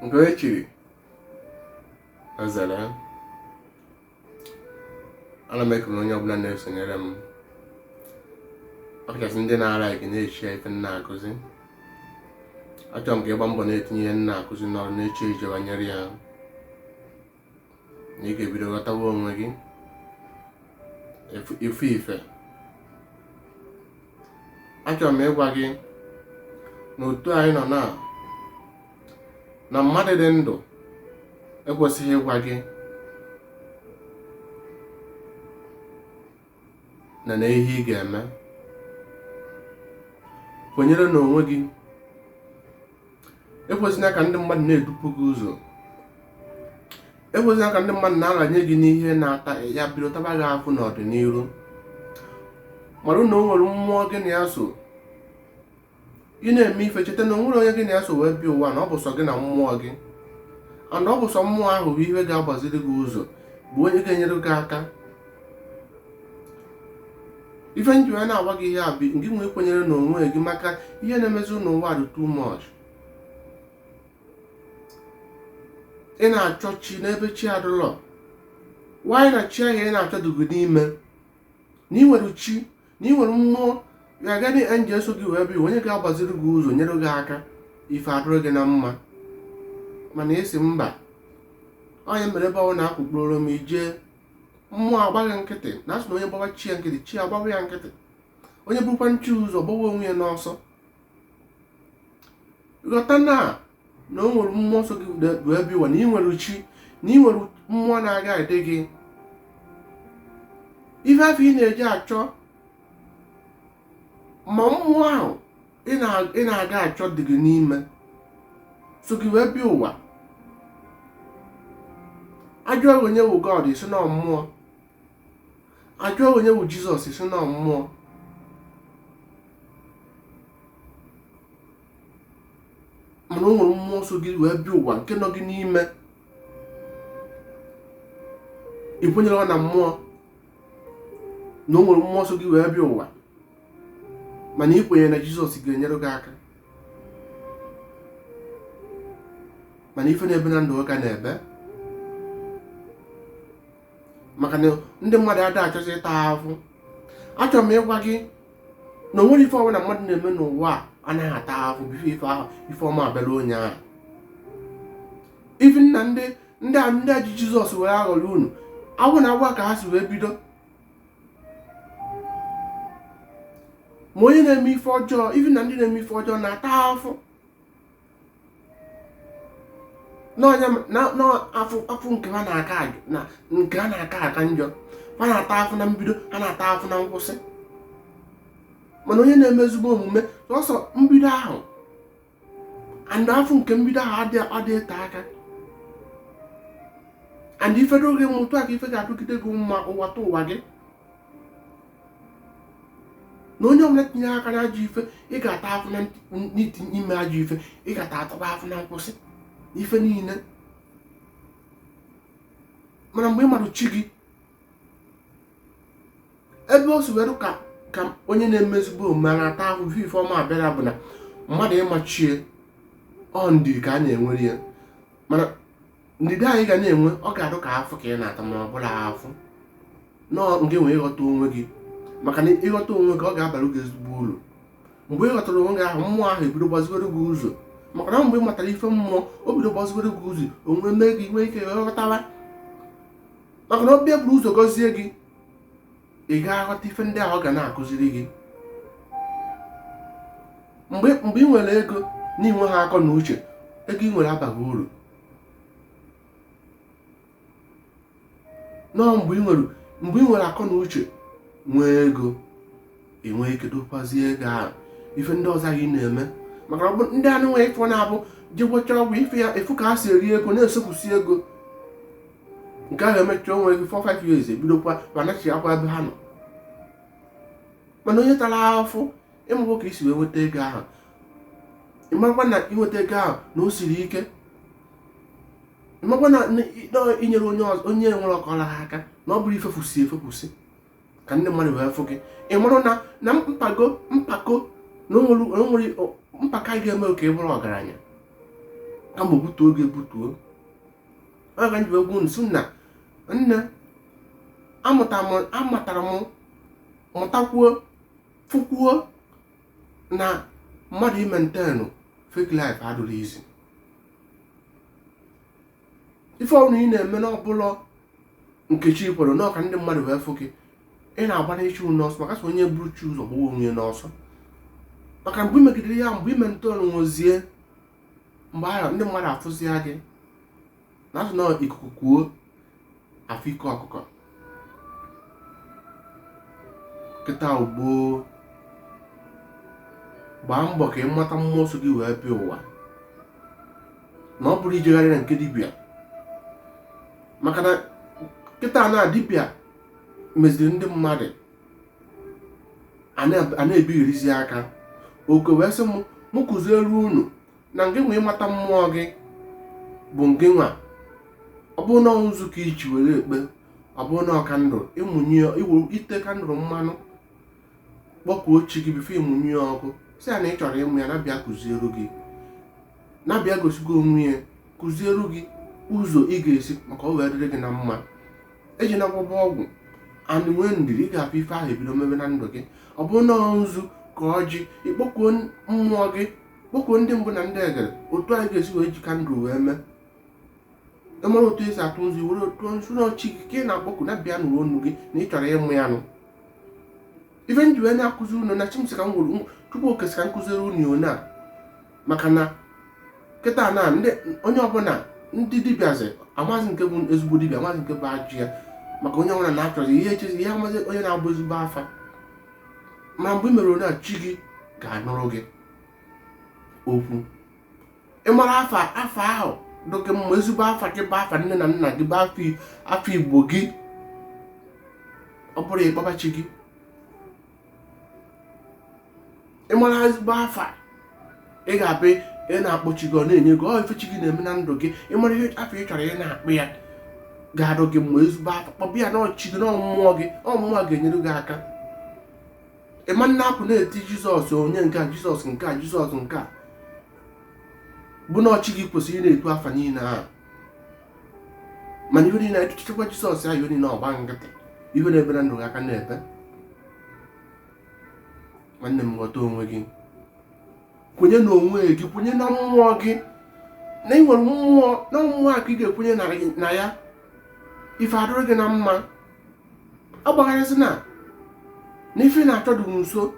Nke onye chiri ezere, ana m ekele onye ọbụla na-esonyere m, ọkachasị ndị na-alike, na-eshare ife m na-akụzi. Achọrọ m ka ị gba mbọ na-etinye ihe m na-akụzi n'ọrụ, na-eche eche banyere ya, na ị ga-ebido ghọtawa onwe gị ife ife. Achọrọ m ịgwa gị na otu anyị nọ na mmadụ dị ndụ ekwesịghị ịgwa gị na ihe ị ga-eme. Kwenyere n'onwe gị. Ekwesịna ka ndị mmadụ na-edupu gị ụzọ. Ekwesịna ka ndị mmadụ na-aranye gị n'ihe na-ata ya bido taba gị afụ n'ọdịnihu. Mara na o nwere mmụọ gị na ya so. Ị na-eme ife, cheta na o nwere onye gị na ya so wee bịa ụwa, na ọ bụ sọ gị na mmụọ gị, and ọ bụ sọ mmụọ ahụ bụ ihe ga-agbaziri gị ụzọ, bụ onye ga-enyere gị aka. Ife m ji wee na-agwa gị ihe a bụ gị nwee kwenyere n'onwe gị, maka ihe na-emezi n'ụwa dị too much. Ị na-achọ chi n'ebe chi adịlọ. Why na chi ahụ ị na-achọ dị gị n'ime, na ị nwere chi, na ị nwere mmụọ ya guardian angel so gị wee bịa, onye ga-agbaziri gị ụzọ, nyere gị aka, ife adịrị gị na mma. Mana ị sị mba, onye mere ebe ọ na-akwụkpụrụ m ijee, mmụọ agbaghị nkịtị. Na asị na onye gbawa chi ya nkịtị, chi agbawa ya nkịtị. Onye bụkwa nchi ụzọ gbawa onwe ya n'ọsọ. Ghọta na o nwere mmụọ so gị wee bịa ụwa, na ị nwere chi, na ị nwere mmụọ na-aga ede gị. Ife afụ ị na-eji achọ ma mmụọ ahụ ị na-aga achọ dị gị n'ime, so gị wee bịa ụwa. Ajụọ onye wụ God, ị sị na mmụọ. Ajụọ onye wụ Jizọs, ị sị na mmụọ. Mana o nwere mmụọ so gị wee bịa ụwa nke nọ gị n'ime. Ị kwenyere na mmụọ, na o nwere mmụọ so gị wee bịa ụwa, mana ị kwenyere na Jizọs ga-enyere gị aka, mana ife na-ebe na ndụ ka na-ebe, maka na ndị mmadụ ada achọzi ịta afụ. Achọrọ m ịgwa gị na o nwere ife ọbụla mmadụ na-eme n'ụwa a anaghị ata afụ before ife ahụ, ife ọma abịala onye ahụ. Even na ndị a ji Jizọs were aghọrọ unu awụ na agwa ka ha si wee bido. Ma onye na-eme ife ọjọọ, even na ndị na-eme ife ọjọọ na-ata afụ n'afụ afụ nke ha na-aka na nke ha na-aka aka njọ. Ha na-ata afụ na mbido, ha na-ata afụ na nkwụsị. Mana onye na-eme ezigbo omume, sọsọ mbido ahụ and afụ nke mbido ahụ adị ete aka, and ife dị gị mụtụ aka, ife ga-adụgide gị mma ụwa ta ụwa gị. Na onye ọbụla tinye aka na ajọ ife, ị ga-ata afụ na ime ajọ ife, ị ga-ata atọba afụ na nkwụsị ife niile. Mana mgbe ị marụ chi gị, ebe o si were ka ka onye na-eme ezigbo omume na-ata ahụhụ ife ọma abịara, bụ na mmadụ ịmachie ọ ndidi ka a na-enwere ya. Mana ndidi anyị ga na-enwe, ọ ga-adụ ka afụ ka ị na-ata, ma ọ bụla afụ nọọ nke nwee ịghọta onwe gị. Maka na ịghọta onwe gị, ọ ga-abara gị ezigbo uru. Mgbe ị ghọtara onwe gị ahụ, mmụọ ahụ ebido gbazigoro gị ụzọ. Maka na mgbe ị matara ife mmụọ, o bido gbazigoro gị ụzọ, onwe mee gị nwee ike ghọtawa. Maka na ọ bịa buru ụzọ gọzie gị, ị ga-aghọta ife ndị ahụ ọ ga na-akụziri gị. Mgbe ị nwere ego na inwe ha akọ na uche, ego ị nwere abaghị uru. Nọọ mgbe ị nwere akọ na uche, nwee ego, ị nwee ike dokwazie ego ahụ ife ndị ọzọ anyị na-eme. Maka na ọ bụ ndị anụ nwee ife ọ na-abụ jegbocha ọgwụ ife ya efu ka ha si eri ego na-esokwusi ego nke ahụ, emechaa onwe gị 4-5 years, ebidokwa ma nachi akwa ebe ha nọ. Mana onye tara afụ, ịmụgwọ ka isi wee nweta ego ahụ, ịmakwa na inweta ego ahụ na o siri ike, ịmakwa na inyere onye ọzọ, onye nwere ọkọrọ ha aka, na ọ bụrụ ifefusi efefusi ka ndị mmadụ wee fụ gị. Ị marụ na mpako na o nwere mpako anyị ga-eme ka ị bụrụ ọgaranya. Kama o butuo gị ebutuo. Ọ ga nji wee gwa unu sị na nne amatara m, mụtakwuo, fụkwuo na mmadụ i-maintain fake life adịrọ easy. Ife ọbụla ị na-eme n'ọbụlọ nke chi kwere na ọka ndị mmadụ wee fụ gị, ị na-agbara chi n'ọsọ, maka sị onye buru chi ụzọ gbawa onwe ya n'ọsọ. Maka mgbe ị megidere ya, mgbe ị maintain nwezie, mgbe ahụ ndị mmadụ afụzia gị na asụ na ikuku kuo afọ ike ọkụkọ. Kịta ugbo, gbaa mbọ ka ị mata mmụọ so gị wee bịa ụwa, na ọ bụrụ ijegharị na nke dibịa. Maka na kịta na dibịa meziri ndị mmadụ a na-ebighirizi aka. Oke wee sị m kụziere unu na ngị nwa ịmata mmụọ gị bụ ngị nwa. Ọ bụrụ na nzu ka ichi were ekpe, ọ bụrụ na candle ịmụnye, ite candle mmanụ, kpọkuo chi gị before ịmụnye ya ọkụ, sị ya na ị chọrọ ịmụ ya, na-abịa kụziere gị, na-abịa gosigo onwe ya, kụziere gị ụzọ ị ga-esi maka ọ wee dịrị gị na mma. Eji na gwọba ọgwụ and nwee ndidi, ị ga-afụ ife ahụ ebido mebe na ndụ gị. Ọ bụrụ na nzu ka ọjị, ịkpọkuo mmụọ gị, kpọkuo ndị mbụ na ndị egere, otu anyị ga-esi wee ji candle wee mee. Ịmara otu esi atụ nzu, were otu nzu na chi gị ka ị na-akpọku, na-abịa nụrụ onu gị na ị chọrọ ịmụ ya nụ. Ife nji wee na-akụzi unu na chimsi ka m gwuru Chukwu okesi ka m kụziere unu one a, maka na kịta na ndị onye ọbụla ndị dibịazi amazi nke bụ ezigbo dibịa, amazi nke bụ ajụ ya, maka onye ọbụla na-achọzi ihe echezi ihe, amazi onye na-agba ezigbo afa. Ma mgbe ị mere one a, chi gị ga-anụrụ gị okwu. Ịmara afa, afa ahụ dị gị mma, ezigbo afa gị bụ afa nne na nna gị, bụ afa Igbo gị. Ọ bụrụ ịkpọba chi gị, ịmara ezigbo afa ị ga-abịa ị na-akpọ chi gị, ọ na-enye gị ọ ife chi gị na-eme na ndụ gị. Ịmara ihe afa ị chọrọ ị na-akpụ ya ga-adụ gị mma, ezigbo afa, kpọbụ ya na chi gị na mmụọ gị, ọ mmụọ ga-enyere gị aka. Ịma nna apụ na-eti Jizọs onye nke a, Jizọs nke a, Jizọs nke a, bụ na ọchị gị kwesịrị ị na-etu afa niile ahụ. Mana ihe niile etuchekwa Jizọs ahụ, ihe niile ọgba nkịtị, ihe na-ebe na ndụ gị aka na-ebe. Nwanne m, ghọta onwe gị, kwenye na onwe gị, kwenye na mmụọ gị, na ị nwere mmụọ, na mmụọ a ka ị ga-ekwenye na ya, ife adịrị gị na mma. Agbagharịsị na ife na-achọ dị nso,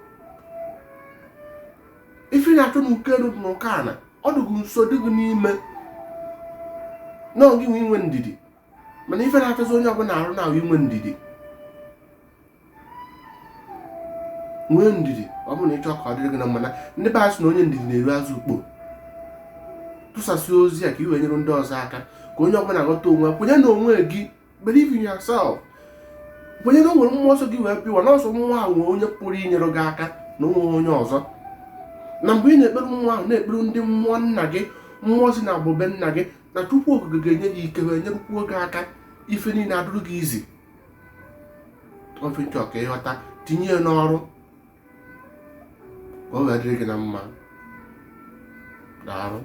ife na-achọ n'uko elu dị n'ụka ana, ọ dịghị nso, dịghị n'ime na ọ gị nwe inwe ndidi. Mana ife na-achọzi onye ọbụla arụ na ahụ inwe ndidi. Nwee ndidi, ọ bụrụ na ị chọọ ka ọ dịrị gị na mma. Na ndị be anyị sị na onye ndidi na-eru azụ ukpo. Tụsasị ozi a ka i wee nyere ndị ọzọ aka, ka onye ọbụla ghọta onwe ya, kwenye na onwe gị, believe in yourself, kwenye na o nwere mmụọ nsọ gị wee bịa ụwa, na ọsọ mmụọ ahụ nwere onye pụrụ inyere gị aka, na onwe onye ọzọ. Na mgbe ị na-ekpere mmụọ ahụ, na-ekpere ndị mmụọ nna gị, mmụọ si na agbụbe nna gị, na Chukwu okike ga-enye gị ike wee nyerekwuo gị aka, ife niile adụrụ gị izi ofe. Nchọ ka ịghọta, tinye ya n'ọrụ ka ọ wee dịrị gị na mma. Daalụ.